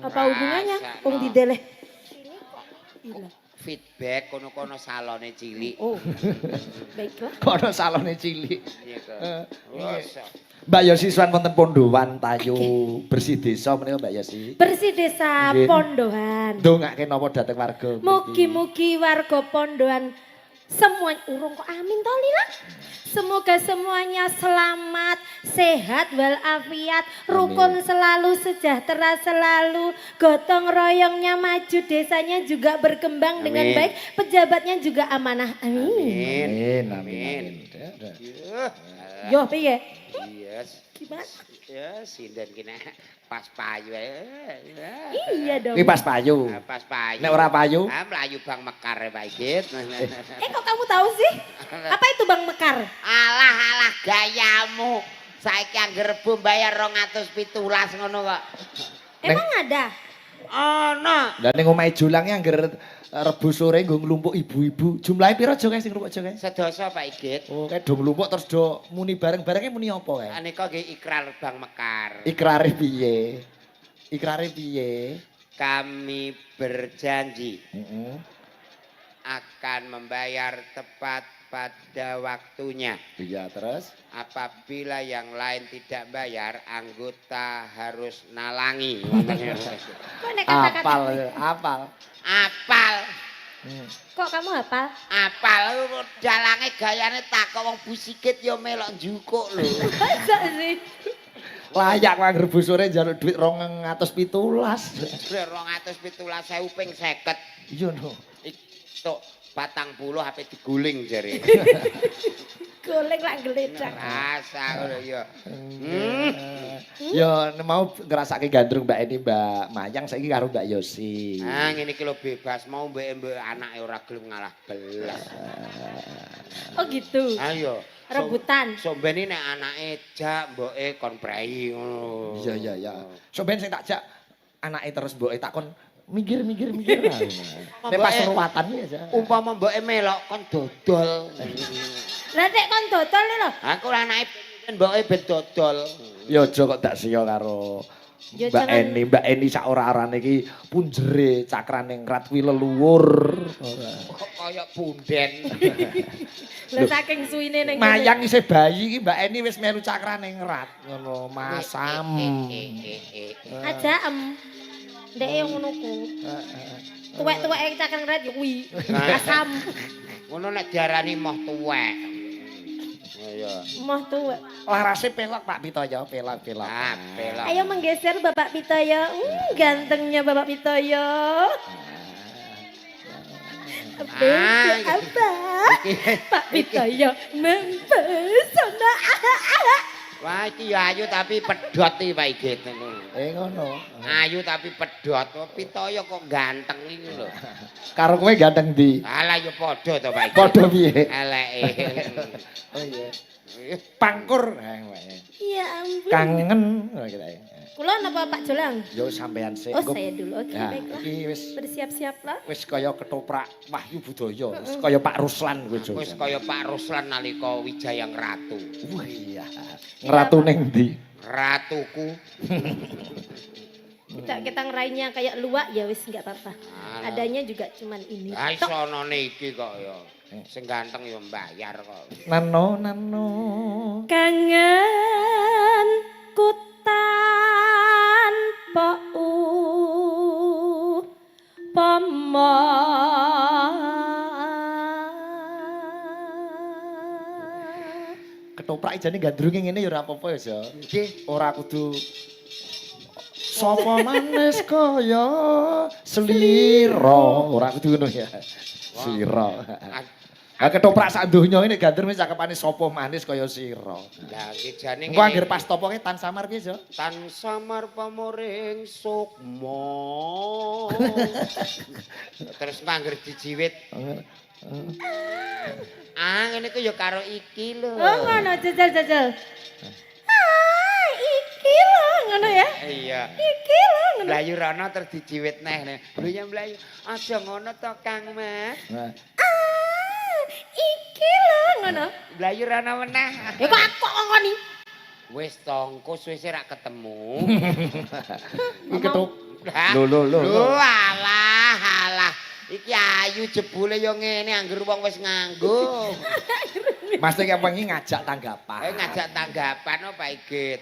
Apa hubungannya? Rasakno. Wong dideleh. Sini kok hilang. Feedback kono-kono salone cilik. Oh. Baiklah. Kok ana salone cilik. Iya kok. Eh, Wes. Mbak Yosi suwan wonten Pondowan Tayu bersih desa menika Mbak Yosi. Bersih desa Nggih. Pondohan. Ndongake napa dhateng warga mriki? Mugi-mugi warga Pondohan semuanya urung kok amin toh Lila. Semoga semuanya selamat, sehat walafiat, rukun selalu, sejahtera selalu, gotong royongnya maju, desanya juga berkembang dengan Amin. baik, pejabatnya juga amanah. Amin. Amin. Amin, amin, amin. Yuh. Yo piye? Yes. Gimana? Ya, sinden ki nek pas payu. Iya dong. Iki pas payu. Ah, pas payu. Nek ora payu? Ah, mlayu Bank Mekar ya, Pak Igit. Eh, kok kamu tahu sih? Apa itu Bank Mekar? Alah alah gayamu. Saiki angger Rebo bayar 217 ngono kok. Emang ada? Ana. Lah ning omahe Jolang angger Rebo sore nggo nglumpuk ibu-ibu. Jumlahe pira Jo kae sing nglumpuk Jo kae? Sedasa Pak Igit. Oh, kae do nglumpuk terus do muni bareng-barenge muni apa kae? Aneka nggih ikrar Bank Mekar. Ikrare piye? Ikrare piye? Kami berjanji Heeh. akan membayar tepat pada waktunya. Iya, terus? Apabila yang lain tidak bayar, anggota harus nalangi. Kok nek kata-kata Apal, apal. Apal, Kok kamu hafal? Apal dalange gayane takok wong Bu Sigit ya melok njukuk lho. Masa sih? Layak wae Rebo sore njaluk duit 217. 217.000 ping 50. Iya no. Tok 40 ape diguling jare. Goleng lak geledak. Rasa ngono ya. Hmm. Ya mau ngrasake gandrung Mbak Eni, Mbak Mayang saiki karo Mbak Yosi. Ah, ngene iki lho bebas mau mbek-mbek anake ora gelem ngalah belas. Oh gitu. Ayo. Rebutan. Sok ben nek anake jak mboke kon prei ngono. Iya. Sok ben sing tak jak anake terus mboke takon minggir minggir minggir. Nek pas ruwatan ya. Ja. Umpama mboke melok kon dodol. Lah nek kon dodol lho. Aku anake ben mboke ben dodol. Ya aja kok dak siya karo Ya, Mbak jangan- Eni, Mbak Eni sak ora-orane iki punjere cakrane ngrat kuwi leluhur. Kok kaya punden. Lah saking suwine ning kene. Mayang isih bayi iki Mbak Eni wis melu cakrane ngrat ngono, masam. Aja em. Ndek yo ngono ku. Tuwek-tuweke cakang ret yo kuwi. Asam. Ngono nek diarani moh tuwek. Iya. Moh tuwek. Larase pelok Pak Pitoyo, pelok pelok. Ah, pelok. Ayo menggeser Bapak Pitoyo. Gantengnya Bapak Pitoyo. Ah, Apa? Pak Pitoyo mempesona. Wah, iki ya ayu tapi pedhot iki Pak Igit. Eh ngono. Ayu tapi pedhot. Oh, Pitoyo kok ganteng iki lho. Karo kowe ganteng ndi? Alah ya padha to Pak Igit. Padha piye? Eleke. Oh iya. Pangkur. Ya ampun. Kangen ngono kita. Kula napa Pak Jolang? Yo sampean sik. Oh, saya dulu. Oke, Ya, baiklah. iki wis Bersiap-siaplah. wis kaya ketoprak Wahyu Budaya, wis kaya Pak Ruslan kowe Jo. Wis kaya Pak Ruslan nalika Wijaya Ratu. Wah iya. Ngratu ning ndi? Ratuku. Kita kita ngerainya kayak luwak ya wis nggak apa-apa. Alah. Adanya juga cuman ini. Ha Tok. iso anane iki kok ya. Sing ganteng ya mbayar kok. Nano nano. Kangen ku tanpa upama. Ketoprak jane gandrunge ngene ya ora apa-apa ya, Jo. Nggih. Ora kudu sapa manis kaya slira, ora kudu ngono ya. Sira. Ha ketoprak sak donya ini gandrung wis cakepane sapa manis kaya sira. Lah nggih jane Engko anggere pas topoke tan samar piye, Jo? Tan samar pamoring sukma. Terus ngangger dijiwit. Ah, ngene ku ya karo iki lho. Oh ngono jajal jajal. Ah, iki lho ngono ya. Iya. Iki lho ngono. Mlayu rono terus dijiwit neh. Lho ya mlayu. Aja ngono to Kang Mas. Nah, Ah, iki lho ngono. Mlayu rono meneh. Ya kok aku kok ngoni. Wis tongko suwe rak ketemu. iki ketop. Lah, Lho lho lho. Lho alah alah. Iki ayu jebule yo ngene angger wong wis nganggo. Mas iki wengi ngajak tanggapan. Eh ngajak tanggapan oh Pak Igit.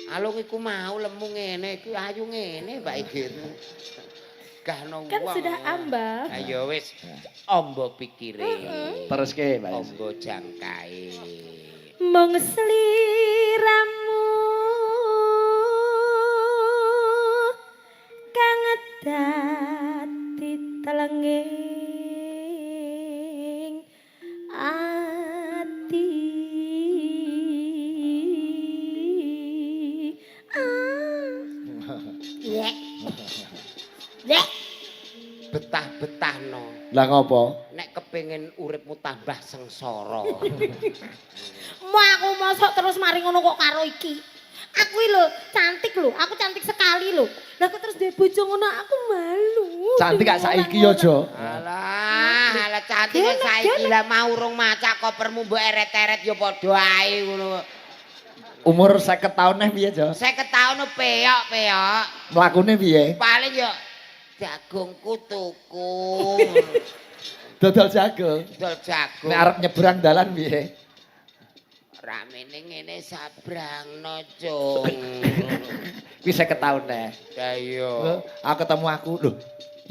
Alung iku mau lemu ngene iki ayu ngene Pak Igit. Gahno Kan wong. sudah amba. Ayo wis ombo pikire. Terus ke, Pak. Yosi. Ombo jangkae. Mung sliramu kang dadi telenging ati. Lah ngopo? Nek kepengin uripmu tambah sengsara. Mau aku mosok terus mari ngono kok karo iki. Aku iki lho cantik lho, aku cantik sekali lho. Lah kok terus duwe bojo ngono aku malu. Cantik gak saiki yo, Jo. Alah, alah cantik kok saiki lah mau urung macak kopermu mbok eret-eret ya padha ae ngono. Umur 50 tahun neh piye, Jo? 50 tahun peyok-peyok. Mlakune piye? Paling yo jagungku tuku. Dodol jagung. Dodol jagung. Nek arep nyebrang dalan piye? Ramene ngene sabrangno, Cung. Kuwi 50 tahun neh. Lah iya. Aku ketemu aku, lho.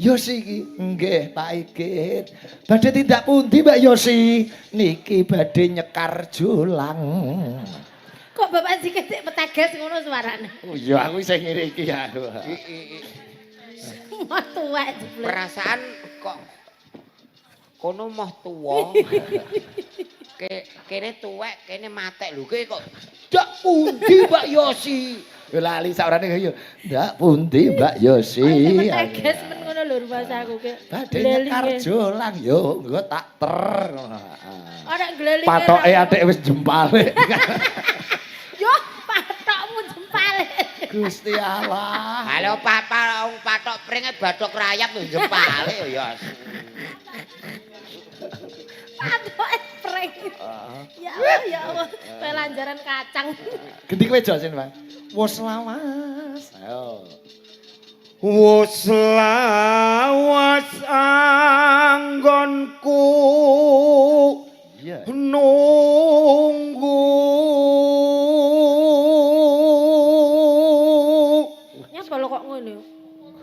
Yosi iki, nggih Pak Igit. Badhe tindak pundi Mbak Yosi? Niki badhe nyekar jolang. Kok bapak sikit sik petagas ngono suarane. Oh iya, aku isih ngene iki aku. Moh tuwek jebule. Perasaan kok kono moh tuwa. Kene tuwek, kene matek lho kowe kok dak pundi Mbak Yosi? Yo lali saurane yo. Ndak pundi Mbak Yosi? Petagas men ngono lho rumasaku ki. Badhe nyekar jolang yo, engko tak ter. Ora glelinge. Patoke atik wis jempale. Yo, patokmu jempale. Gusti Allah. Halo papa wong patok pringe bathok rayap yo jempale yo. Patoke pring. Ya Allah, ya Allah. Kayak lanjaran kacang. Gendi kowe Jo sin, Bang. Wos lawas. Ayo. Wos lawas anggonku Iya. nunggu. Nyapa lo kok ngono?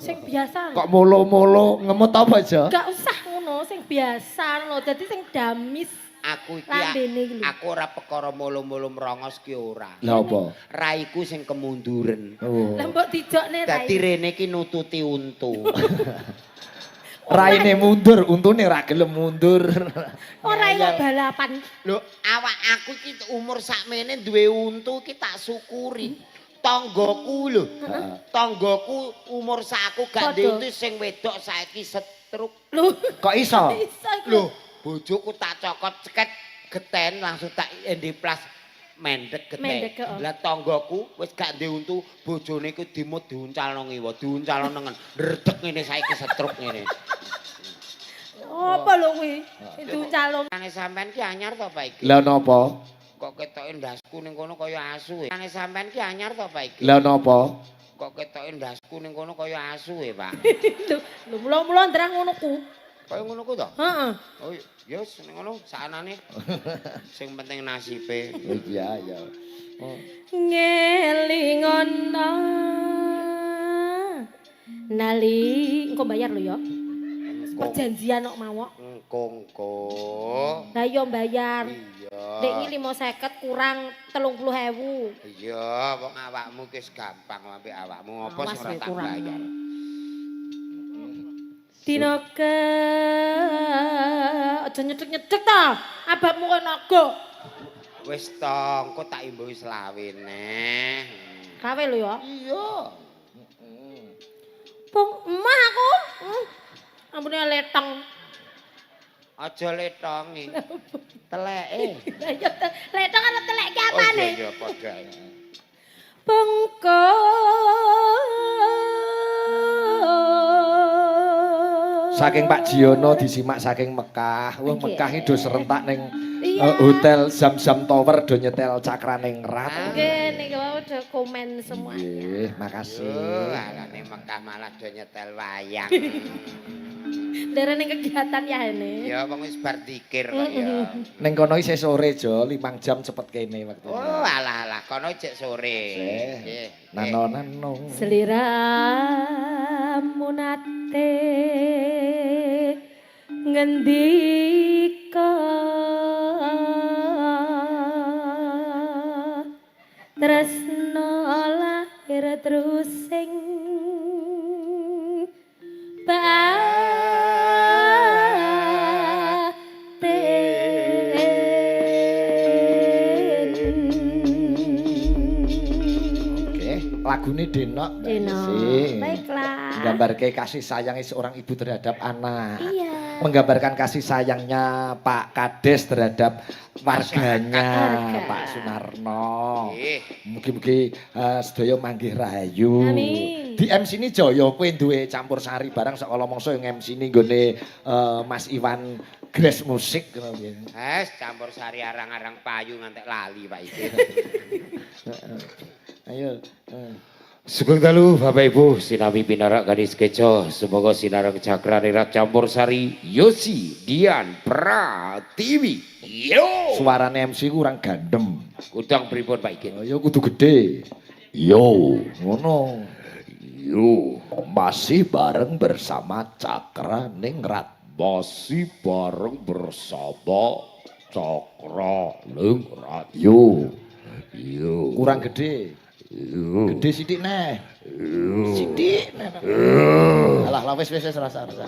Sing biasa. Kok molo-molo ngemut apa, Jo? Gak usah ngono, sing biasa lho. Dadi sing damis. Aku iki Lambene iki lho. aku ora perkara molo-molo mrongos ki ora. Lah apa? Raiku sing kemunduren. Oh. Lah mbok dijokne rai. Dadi rene iki nututi untu. Raine mundur, untune ora gelem mundur. Ora ilo balapan. Lho, awak aku iki umur sakmene duwe untu iki tak syukuri. Tanggaku lho. Tanggaku umur sak aku gak duwe untu sing wedok saiki setruk. Lho, Kok iso? iso iku. Lho, bojoku tak cokot ceket geten langsung tak endiplas mendek geten. Mendek, heeh. Lah tanggaku wis gak duwe untu, bojone iku dimut diuncalno ngiwa, diuncalno nengen. Ndredeg ngene saiki setruk ngene. Apa lho kuwi? Sing diuncalno. Ane sampean ki anyar to, Pak iki? Lah napa? Kok ketoke ndasku ning kono kaya asu e. Ane sampean ki anyar to, Pak iki? Lah napa? Kok ketoke ndasku ning kono kaya asu e, Pak? Lho, lho mula-mula ndrah ngono ku. Kaya ngono ku to? Heeh. Oh, ya wis ning ngono sakanane. Sing penting nasibe. Iya, iya. Oh. Ngelingono. Nali, engko bayar lho ya. Perjanjian kok mawok. Engko engko. Lah iya bayar. Iya. Dek iki 550 kurang 30.000. Iya, wong awakmu ki wis gampang ambek awakmu apa sing ora tak bayar. Dina ke aja nyedek-nyedek ta. Ababmu kok naga. Wis to, engko tak imbuhi selawe neh. Kawe lho ya. Iya. Pung emah aku. Ampune letong. Aja letongi. Teleke. Ya letong karo telek ki apane? Oh iya, padha. Bengko. Saking Pak Jiono disimak saking Mekah. Wah, Mekah iki do serentak ning hotel Zam-Zam Tower do nyetel cakraning rat. Nggih, niki wau do komen semuanya. Nggih, makasih. Yo, alane Mekah malah do nyetel wayang. Derene kegiatan ya ini. Ya wong wis bar dikir kok ya. Ning kono isih sore, Jo, 5 jam cepet kene wektune. Oh, alah alah, kono jek sore. Nggih. Nano nano. Seliramu nate ngendika tresno lahir terus sing batin. Oke, lagune Denok Mbak Denok. Desi. Baiklah. Gambarke kasih sayangnya seorang ibu terhadap anak. Iya. menggambarkan kasih sayangnya Pak Kades terhadap warganya. Warga. Pak Sunarno. Nggih. Mugi-mugi sedaya manggih rahayu. Amin. Di MC ini Jaya kowe duwe campur sari barang sakala mangsa yang MC ini nggone Mas Iwan Grace Musik ngono piye. Es campur sari arang-arang payu ngantek lali, Pak Iki. Ayo. Sugeng dalu, Bapak Ibu, sinawi pinarak gadis keco, semoga sinareng cakra campur sari Yosi Dian Pratiwi. Yo. Suarane MC kurang gandem. Kudang pripun, Pak Iki? Ya kudu gede. Yo, ngono. Yo. Masih bareng bersama Cakra Ningrat. Masih bareng bersama Cakra Ningrat. Yo, Yo. kurang gede. Yo. Gede sithik neh. Sithik neh. Alah, lah wis wis wis rasa rasa.